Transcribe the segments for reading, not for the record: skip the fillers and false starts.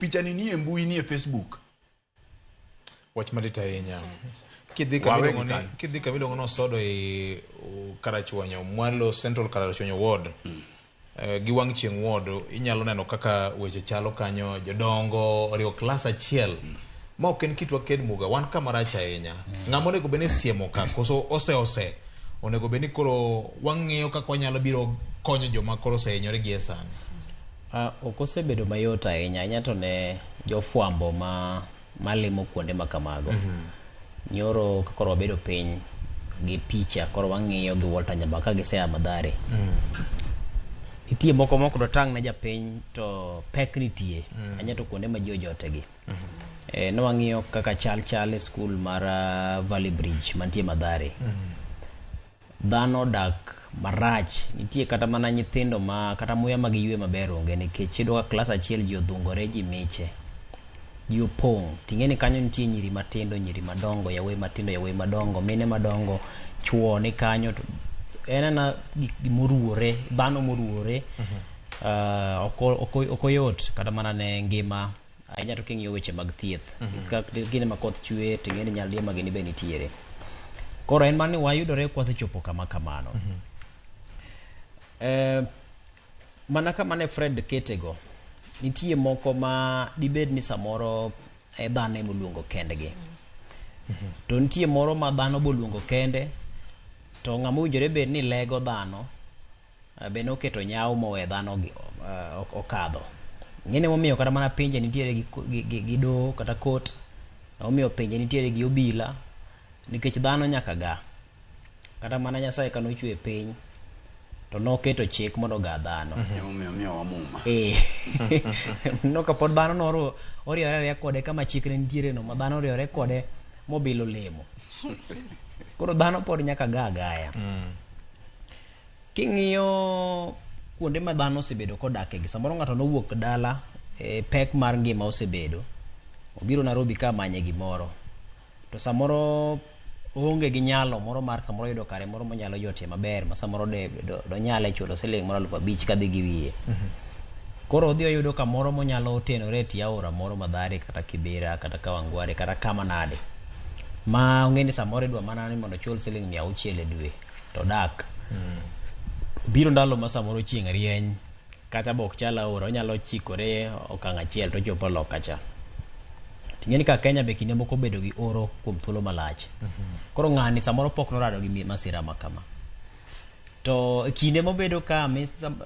Pichani nie mbui, nie Facebook. Wach malit ahinya. Kidhi Wawe kama iluongo gi ni kanyo. kidhi kama iluongo ni Osodo e Karachuonyo, mwalo Central Karachuonyo Ward. Gi wang' chieng' ward inyalo neno kaka weche chalo kanyo jodongo oriwo klas achiel ma ok en kitwa ken muga wan kama rach ahinya ng'ama onego bed ni siemo ka koso ose ose onego bed ni koro wang'iyo kaka wanyalo biro konyo joma koro osehinyore gi e sani. Ok osebedo mayot ahinya ahinya to ne jofwambo ma malimo kuonde ma kamago. Nyoro ka koro wabedo piny gi picha koro wang'iyo gi Walter Nyambaka ka gisea Mathare. Nitie moko mok dotang' ne japiny to pek nitie ahinya to kuonde ma ji ojotegi. Ne wang'iyo kaka chal chal e skul mar Valley Bridge mantie Mathare. Dhano odak marach nitie kata mana nyithindo ma kata muya ma giywe maber onge nikech iyudo ka klas achiel ji odhungore ji miche ji opong' ting'e ni kanyo nitie nyiri matindo nyiri madongo yawuoyi matindo yawuoyi madongo mine madongo chuo ni kanyo to en ena gik moruwore dhano moruwore ok oyot kata mana ne ngima ahinya to king'iyo weche mag thieth ka kinde ma koth chwe to ing'e ni nyaldiema gini be nitiere koro en mana ni wayudore kwasechopo kama kamano. Mana kama ne Fred ketego nitie moko ma dibed ni samoro e dhano ema oluongo kendgi to nitie moro ma dhano boluongo kende to ng'ama owinjore bed ni lego dhano be noketo nyawo mowe dhano okadho. Ng'ene momiyo kata mana pinje nitiere gi doho kata court, omiyo pinje nitiere gi obila nikech dhano nyaka ga. Kata mana Nyasaye kane ochwe piny to noketo chik mondo oga dhano. Emomiyo omiyowa muma. No kapod dhano noro oriwore ariya kode kama chik ne nitiere no ma dhano oriwore kode mobilo lemo. Koro dhano pod nyaka ga agaya. King'iyo kuonde ma dhano osebedo kodake gi samoro ng'ato nowuok dala e pek mar ngima osebedo obiro Nairobi ka manye gimoro to samoro oonge gi nyalo moro mar samoro yudo kare moro monyalo jotie maber ma samoro donyale chulo siling moro 5,000 kadhi gi wiye. Koro odhi oyudo kamoro monyalo tenore e tie aora moro Mathare kata Kibera kata Kawangware kata kama nade ma ong'e ni samoro idwa mana ni mondo ochul siling 600 e dwe to dak. Biro ndalo ma samoro chieng' rieny kata bok chal aora onyalo chikore okang' achiel to chopo loka cha. Ting'e ni ka Kenya be kinde moko obedo gi oro kuom thuolo malach. Koro ng'ani samoro pok norado gi masira ma kama. To e kinde mobedo ka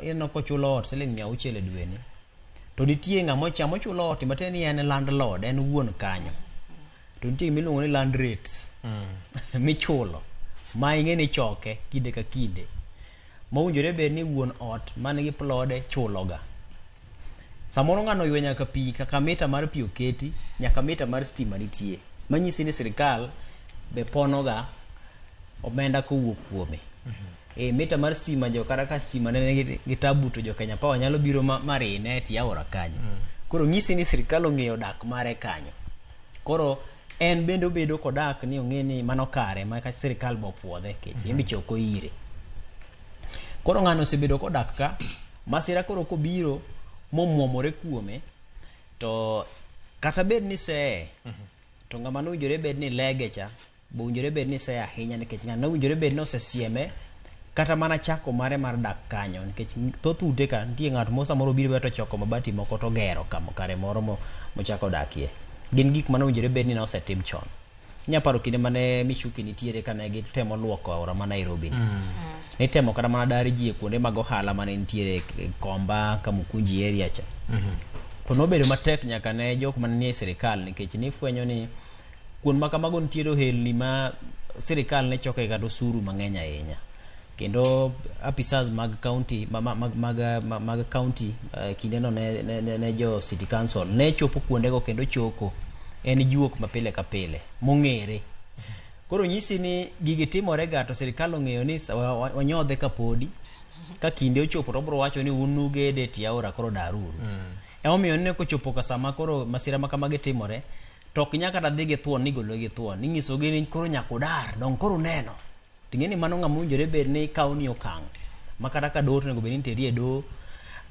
ineno kochulo ot siling 600 e dwe ni to nitie ng'ama ochamo ochulo ot matiende ni en landlord en wuon kanyo. To nitie gima iluongo ni land rates michulo ma ing'e ni ichoke kinde ka kinde mowinjore bed ni wuon ot man gi plode chuloga. Samoro ng'ano oywe nyaka pi kaka mita mar pi oketi nyaka mita mar stima nitie manyisi ni sirikal be ponoga omenda kowuok kuome. Mita mar stima jo kata ka stima ne nigi gi tabu to jo Kenya Power nyalo biro marine e tie aora kanyo. Koro nyisi ni sirikal ong'eyo dak mare kanyo. Koro en bende obedo kodak ni ong'e ni mano kare ma ka sirikal bo puodhe kech en be choko ire. Koro ng'ano osebedo kodak ka masira koro kobiro momuomore kuome to kata bed ni seye to ng'ama nowinjore bed ni lege cha bo owinjore bed ni seye ahinya nikech ng'ano owinjore bed ni osesieme kata mana chako mare mar dak kanyo nikech thoth ute ka nitie ng'at mo samoro obiro to choko mabati moko to gero kare moro mochako dakie. Gin gik mane owinjore bed ni nosetim chon. Inya paro kinde mane Michuki nitiere kane gitemo luoko aora ma Nairobi ni. Nitemo kata mana dar ji e kuonde mag ohala mane nitiere Komba, Kamukunji area cha. To nobedo matek nyaka ne jok mane nie sirikal nikech nifwenyo ni kuond ma kamago nitiere ohelni ma sirikal ne choke kata osuru mang'eny ahinya. Kendo apisas mag county mag county kindeno ne jo city council ne chopo kuondego kendo choko en juok ma pile ka pile mong'ere. Koro nyisi ni gigi timore ga to sirikal ong'eyo ni wanyodhe kapodi ka kinde ochopo to obiro wacho ni un ugede e tie aora koro daruru. Emomiyo ineno kochopo ka sama koro masira ma kamagi timore to ok nyaka kata dhi gi thuon ni igolo gi thuon inyisogi ni koro nyaka udar dong koro uneno. Ting'e ni mano ng'ama owinjore bed ni kawo ni okang' ma kata ka doho to onego bed ni iteri e doho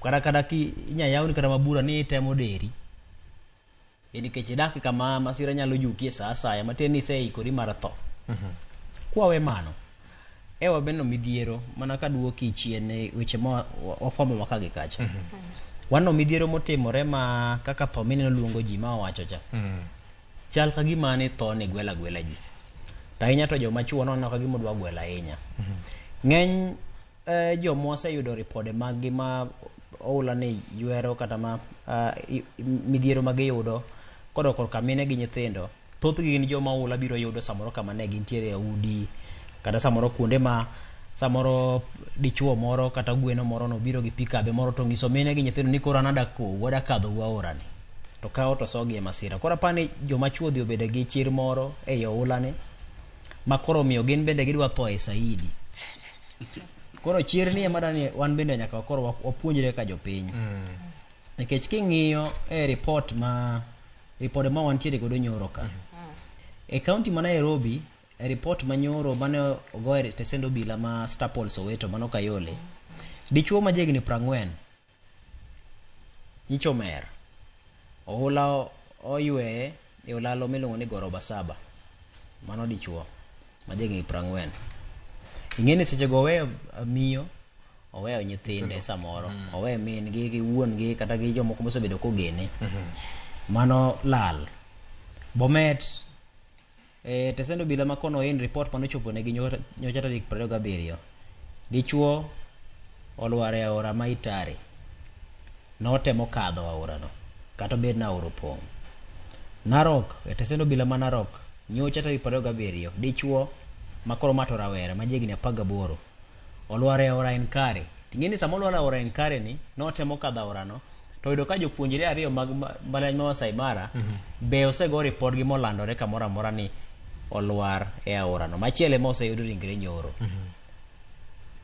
kata ki inya yawni kata mabura ni itemo deri. En nikech idak kama masira nyalo jukie sa asaya matiende ni iseikori mar tho. Kwawe mano, ewa beno midhiero mana kaduoki chien e weche ma wafwambo ma ka gi kacha. Waneno midhiero motimore ma kaka tho mineno luongo ji ma owacho cha. Chal ka gima ni tho ni gwela gwela ji. To ahinya to joma chuo noneno ka gima odwa gwelo ahinya. Ng'eny joma waseyudo ripode mag gi ma oula ni ywero kata ma midhiero ma giyudo kodok korka mine gi nyithindo, thothgi gin joma oula biro yudo samoro kama ne gintiere e udi, kata samoro kuonde ma samoro dichuo moro kata gweno moro nobiro gi pikabe moro to ng'iso mine gi nyithindo ni koro an adak kou, adak kadhou aora ni. To kawo to sogi e masira. Koro apani joma chuo odhi obedo gi chir moro ei oula ni, ma koro omiyo gin bende gidwa tho e saidi. Koro chir ni ema dani wan bende nyaka koro wapuonjre kaka jopiny. Nikech king'iyo e report ma ripode ma wantiere godo nyoro ka. E county ma Nairobi, e report ma nyoro mane ogo e stesend obila ma Starpol Soweto mano Kayole, dichuo ma jahigni 40 nyicha omer. Oula oyweye e olalo miluongo ni Goroba Saba. Mano dichuo ma jahigni 40. Ing'e ni seche go oweyo miyo, oweyo nyithinde samoro, oweyo min gi gi wuon gi kata gi jomoko mosebedo kogene. Mano lal. Bomet e tesend obila ma kono en report manochopo negi nyocha tarik 27. Dichuo olwar e aora ma Itare. Notemo kadho aorano kata obed ni aora opong'. Narok, e tesend obila ma Narok, nyocha tarik 27, dichuo ma koro ma to rawera ma jahigni 18 olwar e aora Enkare. Ting'e ni sama olwar e aora Enkare ni, notemo kadho aorano, to oyudo ka jopuonjre ariyo mag mbalariany ma Masai Mara be osego ripodgi molandore kamoro amora ni olwar e aorano. Machielo ema oseyud ringre nyoro.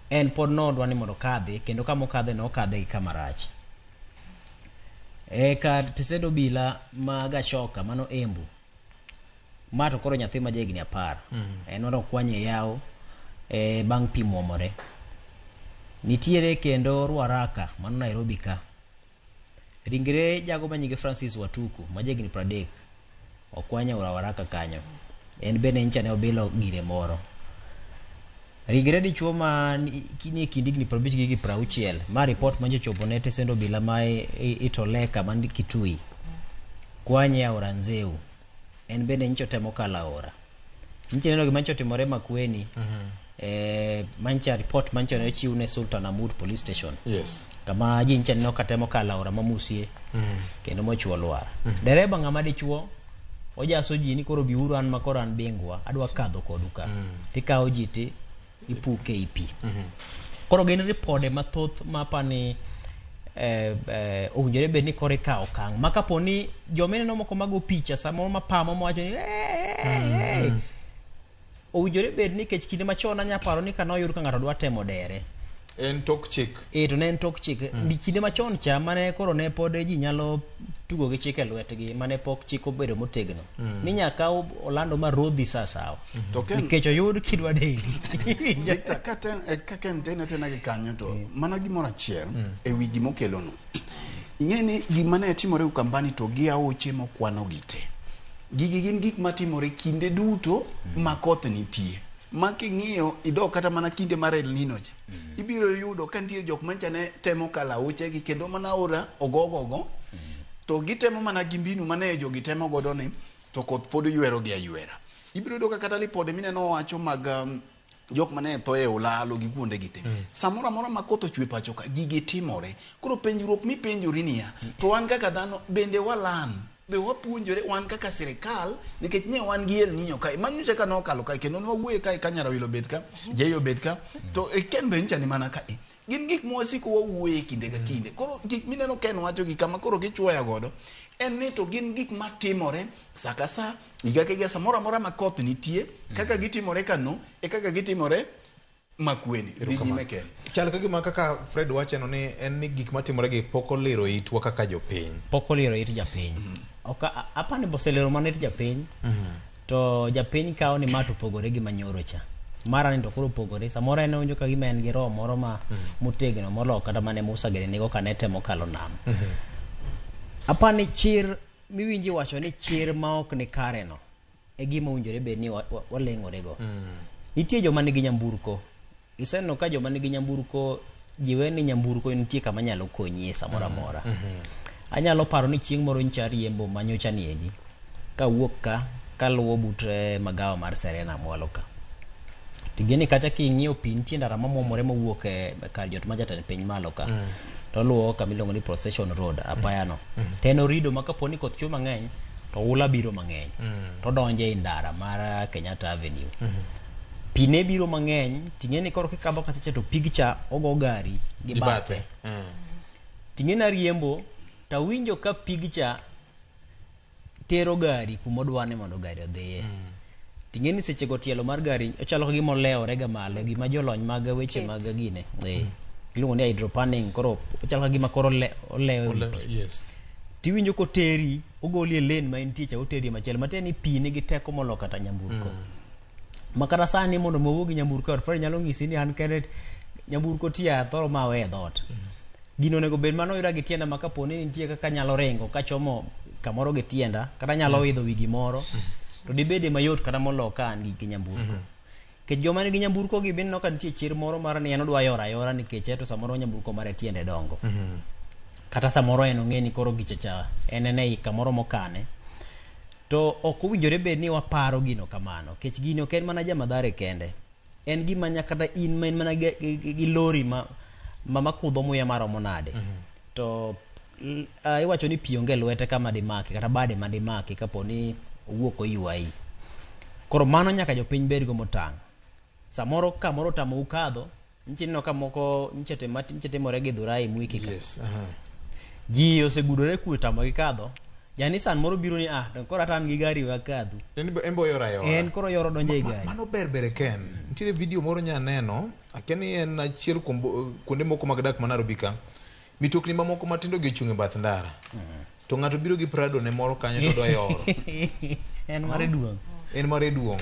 En pod nodwa ni mondo okadhi, kendo kama okadhe no okadhe gi kama rach. E kar tesend obila ma Gachoka mano Embu, ma to koro nyathi ma jahigni 10. En mondo okwanye e yawo bang' pi muomore. Nitiere kendo Ruaraka mano Nairobi ka. Ringre jago ma nyinge Francis Watuku ma jahigni 30 okwany e Ruaraka kanyo. En bende nyicha ne obilo gire moro. Ringre dichuo ma ni e kind higni 50 gi 60 ma report manyocha ochopo ne tesend obila ma Itoleka man Kitui kwanye e aora Nzeu. En bende nyicha otemo kalo aora. Nyicha ineno gima nyicha otimore Makueni. Mancha report mancha ne ochiw ne Sultan Amud Police Station. Kama ji nyicha neno katemo kalo aora ma Musie kendo mochuo lwar. Dereba ng'ama dichuo ojaso ji ni koro biuru an ma koro an bingwa adwa kadho kodu ka. Tikawo ji ti ipuke i pi. Koro gin ripode mathoth ma apani owinjore bed ni koro ikawo okang' ma kapo ni joma ineno moko mago picha samoro mapamo mawacho ni hey, owinjore bed ni kech kinde machon anya paro ni kane oyud ka ng'ato dwa temo dere En tok chik. To ne en tok chik. Kinde machon cha mane koro ne pod ji nyalo tugo gi chik e lwetgi mane pok chik obedo motegno. Ni nyaka olando ma rodhi sa sawa. To Ken- Nikech oyud kidwa deri. Victor, ka ken tene tena gi kanyo to mana gimoro achiel e wi gimokelo no. Ing'e ni gima ne timore Ukambani to gi aoche mokwano gi te. Gigi gin gik matimore kinde duto ma koth nitie. Ma king'iyo idok kata mana kinde mar El Nino cha. Ibiro yudo ka nitie jok mancha ne temo kalo aoche gi kendo mana aora ogogogo. To gitemo mana gi mbinu mane jogi temo godo ni to koth pod ywero gi aywera. Ibiro yudo ka kata lipode mineno wacho mag jok mane tho e olalo gi kuonde gi te. Samoro amora ma koth ochwe pacho ka, gigi timore. Koro penjruok mipenjori niya, to wan kaka dhano bende walan, be wapuonjore wan kaka sirikal, nikech ne wan gi El Nino kae, ma nyocha ka nokalo kae, kendo nwawuoye kae ka Nyarawilo obet ka, Jay obet ka, to Ken be nyocha ni mana kae. Gin gik mwasiko wawuoye kinde ka kinde. Koro gik mineno Ken wacho gi kama koro gichuoya godo, en ni to gin gik matimore sa ka sa, higa ka higa, samoro amora ma koth nitie, kaka gitimore kano, e kaka gitimore Makueni. Dhi nyime Ken. Chal ka gima kaka Fred wacheno ni en ni gik matimore gi pok oliro itwa kaka jopiny. Pok oliro it japiny. Ok apani oseliro mana it japiny. To japiny kawo ni ma to opogore gi manyoro cha. Mara ni to koro opogore. Samoro en owinjo ka gima en gi roho moro ma motegno moloyo kata mane Musa gini nigo kane temo kalo nam. Apani chir miwinji wacho ni chir ma ok ni kare no e gima owinjore bed ni waleng'orego. Nitie joma nigi nyamburko. Iseneno ka joma nigi nyamburko jiwe ni nyamburko nitie kama nyalo konyie samoro amora. Anyalo paro ni chieng' moro nyocha ariembo manyocha niendi kawuok ka kaluwo but magawa mar Serena mwalo ka. Ting'eni kacha king'iyo pi nitie ndara mamwomore mowuok e kar jot ma jatend piny malo ka. To oluwo kama iluongo ni Procession Road apaya no. To en orido ma kapo ni koth chwe mang'eny to oula biro mang'eny. To donjo ei ndara mar Kenyatta Avenue. Pi ne biro mang'eny ting'e ni koro kikadho kacha cha to pig cha ogo gari gi Gi bathe. bathe. Ting'e ni ariembo tawinjo ka pig cha tero gari kumodwa ni mondo gari odhiye. Ting'e ni seche go tielo mar gari ochalo ka gima olewore ga malo gima jolony mag weche mag gine. Iluongo ni hydroplaning koro ochalo ka gima koro olewo e wi pi. Yes. Tiwinjo koteri ogoli e lane ma entie cha oteri e machielo matiende ni pi nigi teko molo kata nyamburko. Ma kata sani mondo mi owuog gi nyamburko e ot Fred nyalo nyisi ni an kende nyamburko tiyo athoro ma aweye e dhoot. Gino onego bed mano oyuda gi tienda ma kapo ni nitie kaka anyalo ringo kachomo kamoro gi tienda kata anyalo idho wi gimoro to dibede mayot kata molo ka an gi nyamburko. Nikech joma nigi nyamburko gi bineno ka nitie chir moro mar ni en odwa yoro ayora nikech eto samoro nyamburko mare tiende dongo. Kata samoro en ong'e ni koro gicha cha en en ei kamoro mokane. To ok owinjore bed ni waparo gino kamano. Nikech gini ok en mana ja Mathare kende. En gima nyaka kata in ma in mana gi lori ma makudho muya maromo nade. To iwacho ni pi onge lwete kama dimaki kata bade ma dimaki kapo ni owuok oywayi. Koro mano nyaka jopiny bedgo motang'. Samoro kamoro otamou kadho, nyicha ineno ka moko nyicha timore Githurai Mwiki ka. Yes. Ji osegudore kwe otamogi kadho. Ja Nissan moro biro ni to koro ata an gi gari we akadhu. En be oyoro ayora. En koro oyoro donjo ei gari. Mano ber ber Ken. Nitiere video moro nya neno, akia ni en achiel kuom kuonde moko mag dak ma Nairobi ka. Mitokni mamoko matindo gi ochung' e bath ndara. To ng'ato biro gi Prado ne moro kanyo to odwa yoro. En mare duong'. En mare duong'.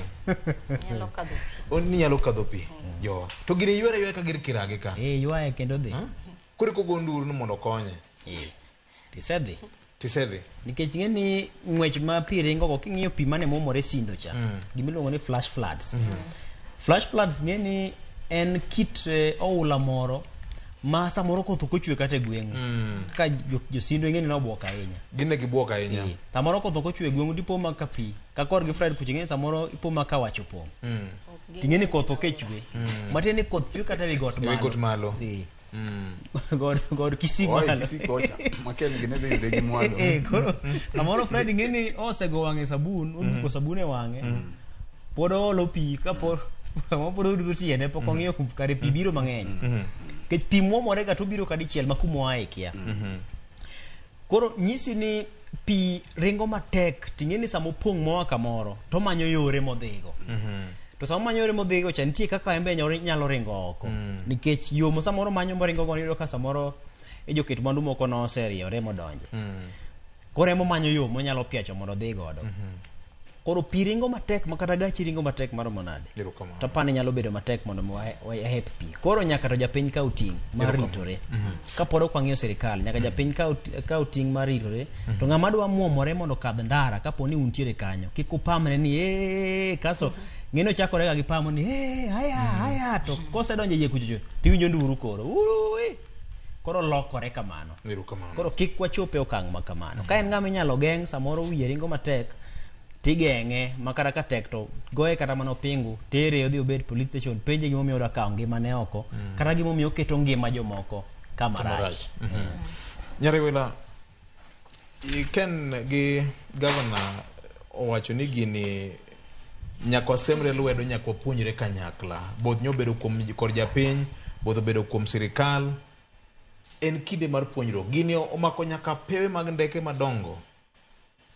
Nyalo kadho pi. Ni nyalo kadho pi. Jo. To gini ywere ayweya ka gir kiragi ka. Ywaye kendo dhi. Koro eko nduru ni mondo okonye. Tisedhi. Tisedhi. Nikech ing'e ni ng'wech ma pi ringo go king'iyo pi mane muomore Sindo cha. Gima iluongo ni flash floods. Flash floods ng'e ni en kit oula moro ma samoro koth ok ochwe kata e gweng'u. Kaka jo Sindo ing'e ni nobuok ahinya. Gin ne gibuok ahinya. Samoro koth ok ochwe e gweng'u dipo ma ka pi. Ka korgi Fred kucha ing'e ni samoro ipo ma ka wach opong'. Ting'e ni koth ok e chwe. Matiende ni koth chwe kata ewi got Ewi got malo. God Kisii Oi, malo. Kisii kocha. Maken gine dhi yude gi mwalo. Koro samoro Fred ing'e ni osego wang'e sabun, oduko sabun e wang'e. Pod oolo pi kapod kamoro pod orudho tiende pok ong'iyo kare pi biro mang'eny. Nikech pi muomore ga to obiro ka dichiel ma kumoaye kia. Koro nyisi ni pi ringo matek ting'e ni sama opong' moa kamoro to omanyo yore modhigo. To sama omanyo yore modhigo cha nitie kaka en be nyalo ringo oko. Nikech yo ma samoro manyo moringo go iyudo ka samoro e joket mwandu moko noseriyore modonje. Koro ema omanyo yo monyalo piacho mondo odhi godo. Koro pi ringo matek ma kata gachi ringo matek maromo nade. Erokamano. To apani nyalo bedo matek mondo mi wahep pi. Koro nyaka to japiny kaw ting' mar ritore. Kapod ok wang'iyo sirikal, nyaka japiny kaw ting' mar ritore. To ng'ama dwa muomore mondo okadh ndara kapo ni untiere kanyo, kik upamre ni kasto ng'eno chakore ga gi pamo ni haya haya to kosedonjo e iye kuchocho tiwinjo nduru koro. Ui! Koro lokore kamano. Erokamano. Koro kik wachop e okang' ma kamano. Ka en ng'ama inyalo geng' samoro wiye ringo matek tigeng'e ma kata ka tek to goye kata mana opingu tere odhi obed police station penje gimomiyo odwa kawo ngimane oko kata gimomiyo oketo ngima jomoko kama rach. Nyariwila, Ken gi gavana owacho ni gini nyaka wasemre lwedo, nyaka wapuonjre kanyakla. Both nyobedo kuom kor japiny, both obedo kuom sirikal. En kinde mar puonjruok. Gini omako nyaka pewe mag ndeke madongo.